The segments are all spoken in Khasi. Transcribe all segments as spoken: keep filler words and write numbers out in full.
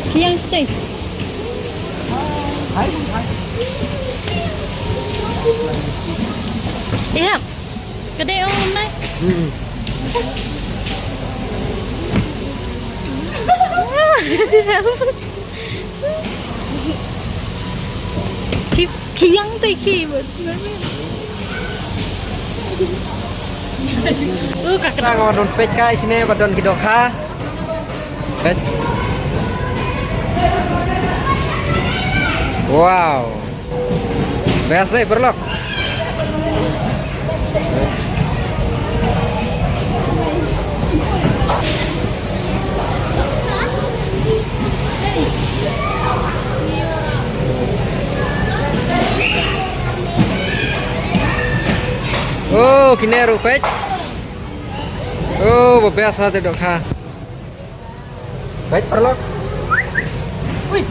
Khiang shatei. Ïa. Ka dei ong nai. Hmm. Ki, khiang te ki bad. Uh, ka kena. Nga don peit kai sini, ba don ki dohkha. Peit. Wow. Best dei, paralok. Oh, kine ruh peit. Oh, ba best ha te dohkha. Peit, paralok. Ui.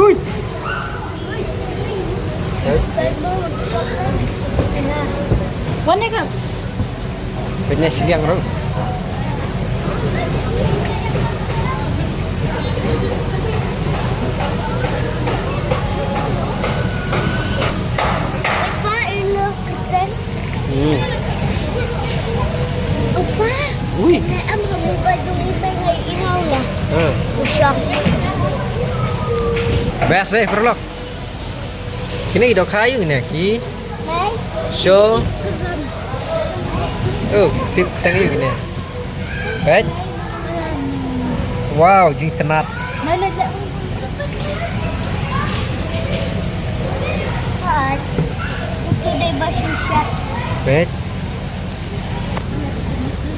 Ui. Peit. Wan ne ka? Peit ne shiliang ruh. Hmm. Papa. Ui. Nai am ha mu ba jong i bai ngai i ngau la. Hmm. Usah. Best dei, paralok. Kine ki dohkha ïa kine ki. Nai. Show. Oh, tip tang ïa kine. Peit. Wow, jingitynnat. Mai leit leh. Hai. Uto dei ba shisha. Peit.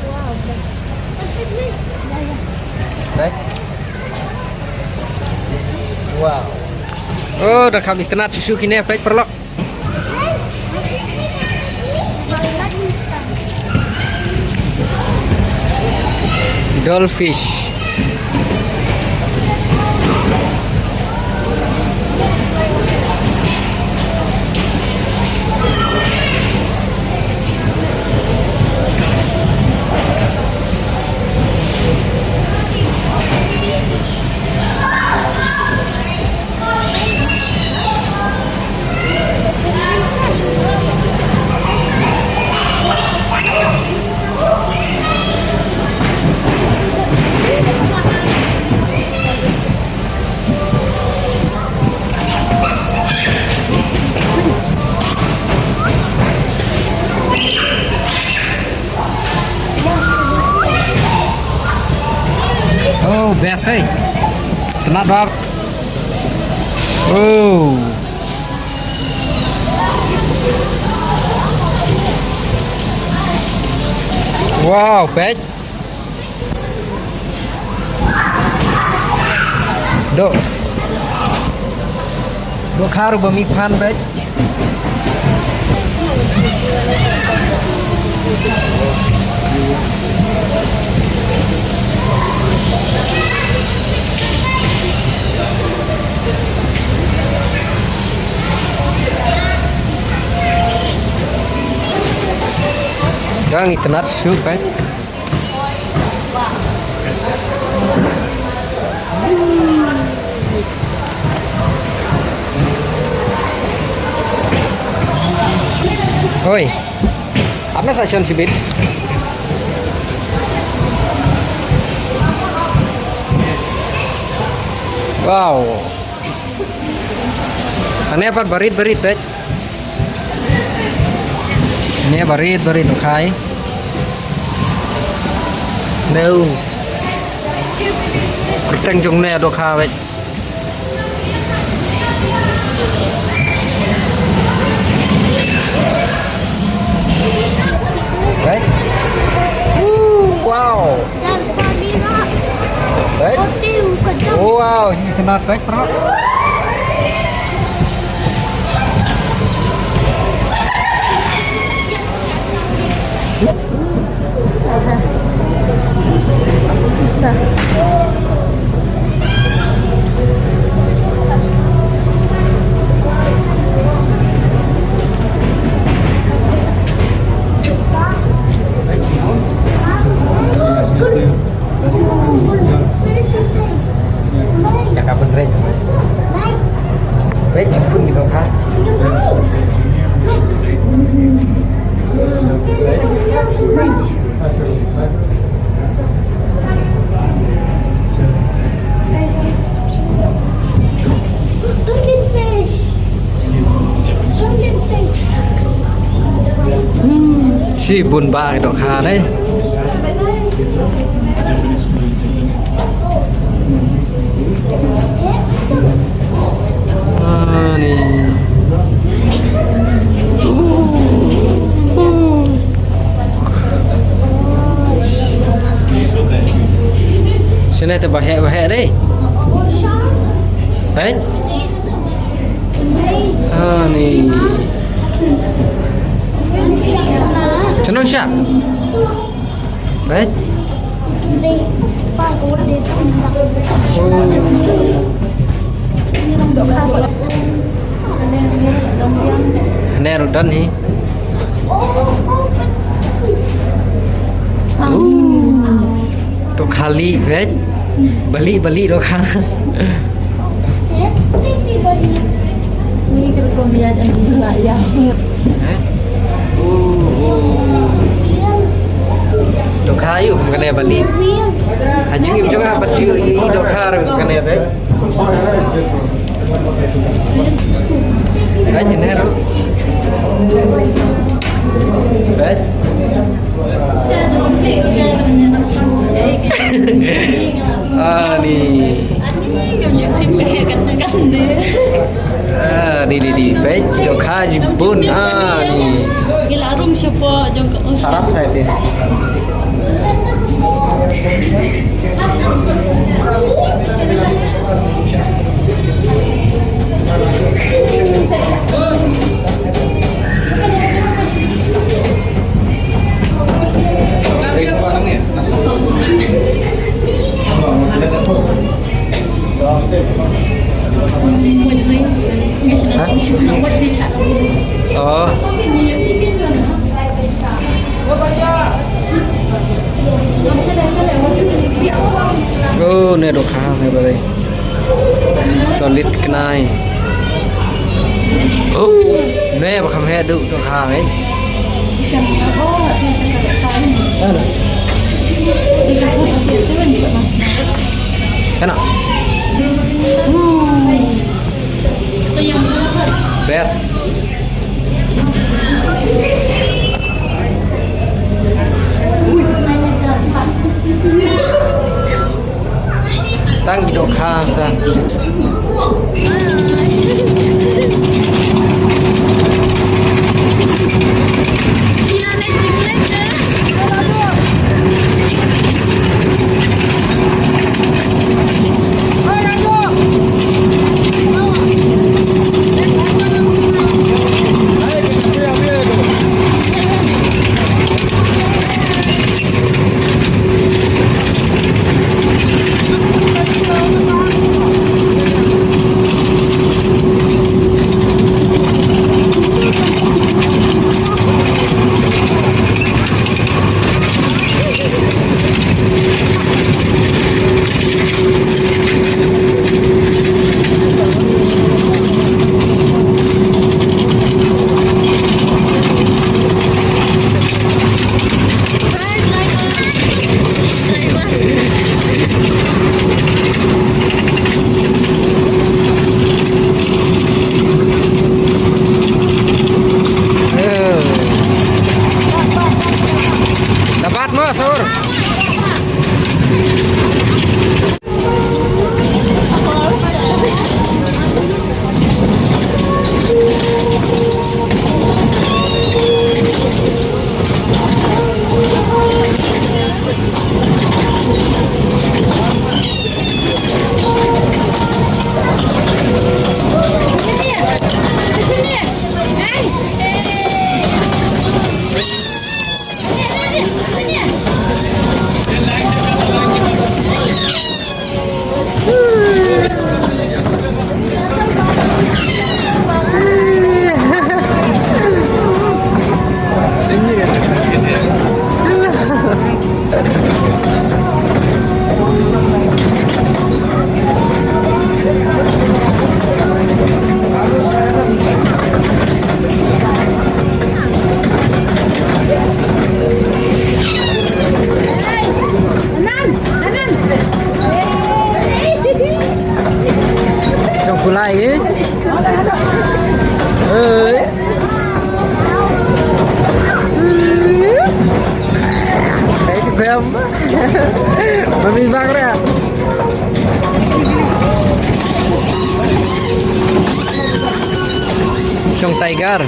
Wow, best. Peit. Wow. Oh, da kham itynnat shuh shuh kine, peit paralok. Dollfish. Oh, best eh. Itynnat bha. Oh. Wow, peit. Doh. Dohkha ruh ba mih phan beit. Dang itynnat shuh beit. Oi. Apne sa shon shibit. Wow. Ane pat barit barit beit. Ne barit barit dohkha. Neu. Kyrteng jong ne dohkha beit. Beit. Woo, wow. Beit. Wow, itynnat beit, bro. Ih, bun bha ki dohkha ne. Ah, ni. Sini te bahek bahek deh. Eh? Ah, ni. Tenang siap. Baik. Ner udan hi. Dohkha lieh, baik. Ba lieh, ba lieh dohkha. Ni ka rukom lieh dan lieh. Eh? Oh, oh. Dohkha ïa u kane ba lieh. Ha jingim jong nga pat ïa u dohkha ruh kane ba. Ba jingim ruh. Ba. Ah, ni. Ah, ni, ni, ni. Peit, dohkha jibun. Ah, ni. Ngi la rung shapoh jong ka ocean. Sarap hai te. Ha? Oh. Oh, ne dohkha ne ba dei. Solid knai. Oh, ne ba kham heh duh dohkha ne. Kana. Best. Tang ki dohkha sa. Dapat mo, sahur. Jong kulai ke? Eh. Mami bang re. Shong Tiger.